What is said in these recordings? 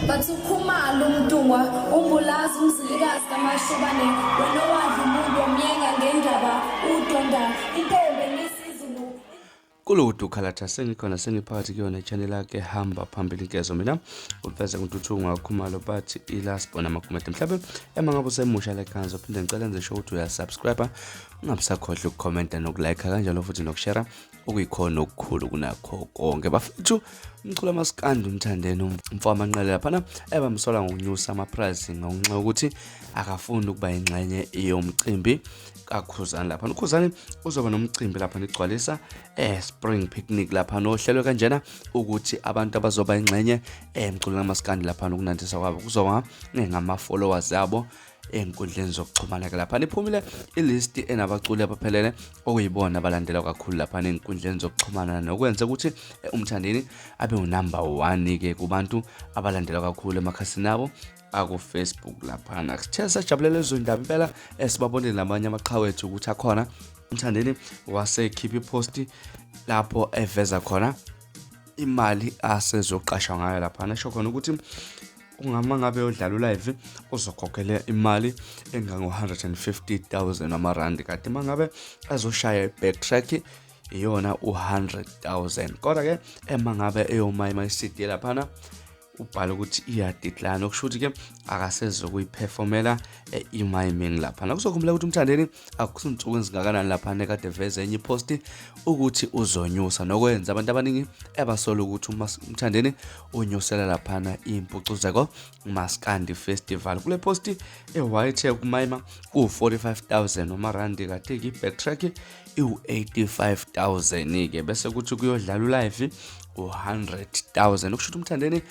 Bathi uKhumalo uMntungwa uMbulazi uMzilikazi kaMashobane wena owadla umuntu wamyenga ngendaba udonda intombi engisizulu. Kuludu khalatha sengikhona sengiphakathi kuyona i-channel yakhe hamba phambili inkezo mina umfeze nguNtuthuko Khumalo bathi ilasbona amakhumede mhlawumbe ema ngabe usemusha la ekhaya ngizophinde ngicela enze sure ukuthi uyasubscribe ungabisakhohlwa ukukhomenta nokulike kanjalo futhi nokushare okuyikhona okukhulu kunakho konke bafethu. Umculo amaskandi uMthandeni umfo waManqele laphana ebamsola ngokunyusa ama-price ngonxa yokuthi akafuni ukuba ingxenye yomcimbi kaKhuzani laphana. UKhuzani uzoba nomcimbi laphana igcwalisa spring picnic laphana ohlelwe kanjena ukuthi abantu abazoba ingxenye emculweni kamaskandi laphana ukunandisa kwabo kuzoba ngama-followers abo ey'nkundleni zokuxhumana ke laphana. Iphumile ilisti enabaculi abaphelele okuyibona abalandelwa kakhulu laphana ey'nkundleni zokuxhumana nokwenza ukuthi uMthandeni abe unumber 1 ke kubantu abalandelwa kakhulu emakhasini abo aku-Facebook laphana. Sithe sajabulela lezo ndaba impela, esibabonile namanye amaqhawe ethu ukuthi akhona. UMthandeni wasekhipha iposti lapho eveza khona imali asezoqashwa ngayo laphana, esho khona ukuthi ungama ngabe udlala ulive uzokhokhela imali engango-150,000 wamarandi, kanti uma ngabe azoshaya i-backtrack iyona u-100,000. Kodwa-ke ema ngabe eyomayima i-CD laphana ubhala ukuthi iya-decline, okusho ukuthi-ke akasezokuyiphefomela i-miming laphana. Kuzokhumbula ukuthi uMthandeni akusinsuku ezingakanani laphana ekade eveze enye iposti ukuthi uzonyusa, nokwenza abantu abaningi ebasola ukuthi uMthandeni unyusela laphana impucuzeko Maskandi Festival. Kule posti e-white yokumayima ku-45,000 wamarandi, kade i-backtrack iwu-85,000 ke, bese kuthi kuyodlala ulive u-100,000. Okusho ukuthi uMthandeni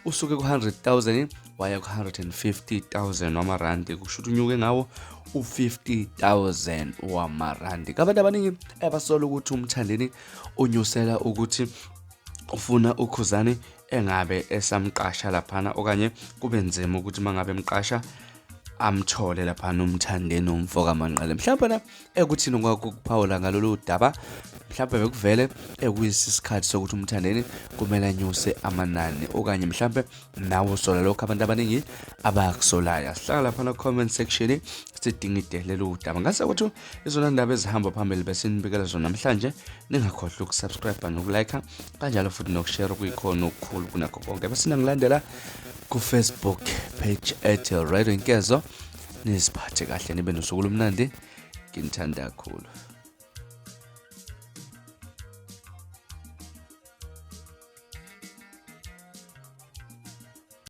usuke ku-100,000 waya ku-150,000 wamarandi, kusho ukuthi unyuke ngawo u-50,000 wamarandi. Abantu abaningi abasola ukuthi uMthandeni unyusela ukuthi ufuna uKhuzani engabe esamqasha laphana, okanye kube nzima ukuthi uma ngabe emqasha amthole laphana uMthandeni umfo kaManqele. Mhlawumbe na ekuthini kwakuphawula ngalolu daba, mhlawumbe bekuvele ekuyisisikhathi sokuthi uMthandeni kumele anyuse amanani, okanye mhlawumbe nawe usola lokho abantu abaningi abakusolayo. Sihlala laphana comment section sidingide lolu daba. Ngase ukuthi izona ndaba ezihamba phambili besinibikela zona namhlanje. Ningakhohlwa ukusubscribe nokulike kanjalo futhi nokushare okuyikhona okukhulu kunakho konke. Bese ningilandela ku-Facebook page at Radio Inkezo. Niziphathe kahle, nibe nosuku olumnandi. Nginithanda kakhulu.